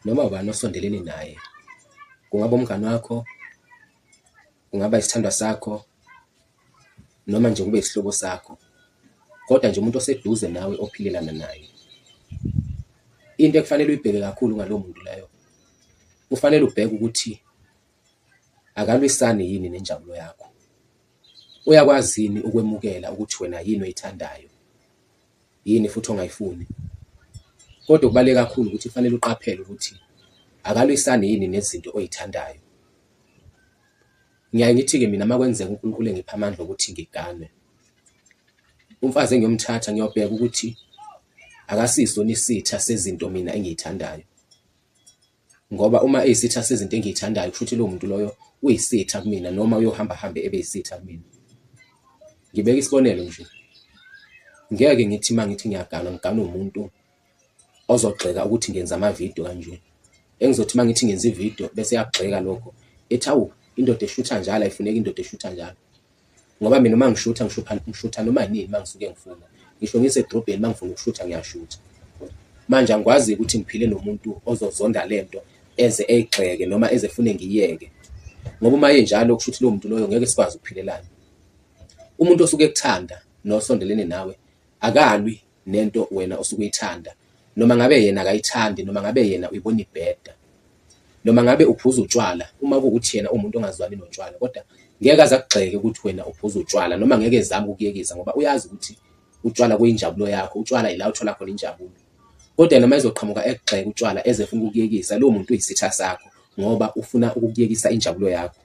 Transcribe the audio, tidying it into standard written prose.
Noma ubani osondelene naye, kungaba umngani wakho, kungaba isithandwa sakho, noma nje kube isihlobo sakho, kodwa nje umuntu oseduze nawe ophilelana naye. Into ekufanele uyibheke kakhulu ngalowo muntu leyo, kufanele ubheke ukuthi akalwisani yini nenjabulo yakho. Uyakwazi yini ukwemukela ukuthi wena yini oyithandayo, yini futhi ongayifuni. Kodwa okubaluleke kakhulu ukuthi kufanele uqaphele ukuthi akalwisani yini nezinto oyithandayo. Ngiyaye ngithi-ke mina uma kwenzeka uNkulunkulu engipha amandla okuthi ngiganwe, umfazi engiyomthatha ngiyobheka ukuthi akasiso isitha sezinto mina engiyithandayo. Ngoba uma eyisitha sezinto engiyithandayo kusho ukuthi lowo muntu loyo uyisitha kumina noma uyohamba hambe ebe yisitha kumina. Ngibeka isibonelo nje, ngeke ngithi uma ngithi ngiyaganwa ngiganwe umuntu ozogxeka ukuthi ngenza amavidiyo kanje. Engizothi uma ngithi ngenza ividiyo bese eyakugxeka lokho, ethi hawu indoda eshutha njalo ayifuneki indoda eshutha njalo. Ngoba mina uma ngishutha ngishutha ngishutha noma yinini uma ngisuke ngifuna. Ngisho ngisedrobheni uma ngifuna ukushutha ngiyashutha. Manje angikwazi ukuthi ngiphile nomuntu ozozonda le nto eze eyigxeke noma eze efune ngiyiyeke. Ngoba uma enjalo kusho ukuthi lowo muntu loyo ngeke sikwazi ukuphilelana. Umuntu osuke ekuthanda nosondelene nawe akalwi nento wena osuke uyithanda noma ngabe yena akayithandi noma ngabe yena uyibona ibheda noma ngabe uphuza utshwala uma kuwukuthi yena uwumuntu ongazwani notshwala kodwa ngeke aze akugxeke ukuthi wena uphuza utshwala noma ngeke ezame ukukuyekisa ngoba uyazi ukuthi utshwala kuyinjabulo yakho, utshwala ila uthola khona injabulo. Kodwa yena uma ezoqhamuka ekugxeka utshwala eze efuna ukukuyekisa, lowo muntu uyisitha sakho ngoba ufuna ukukuyekisa injabulo yakho.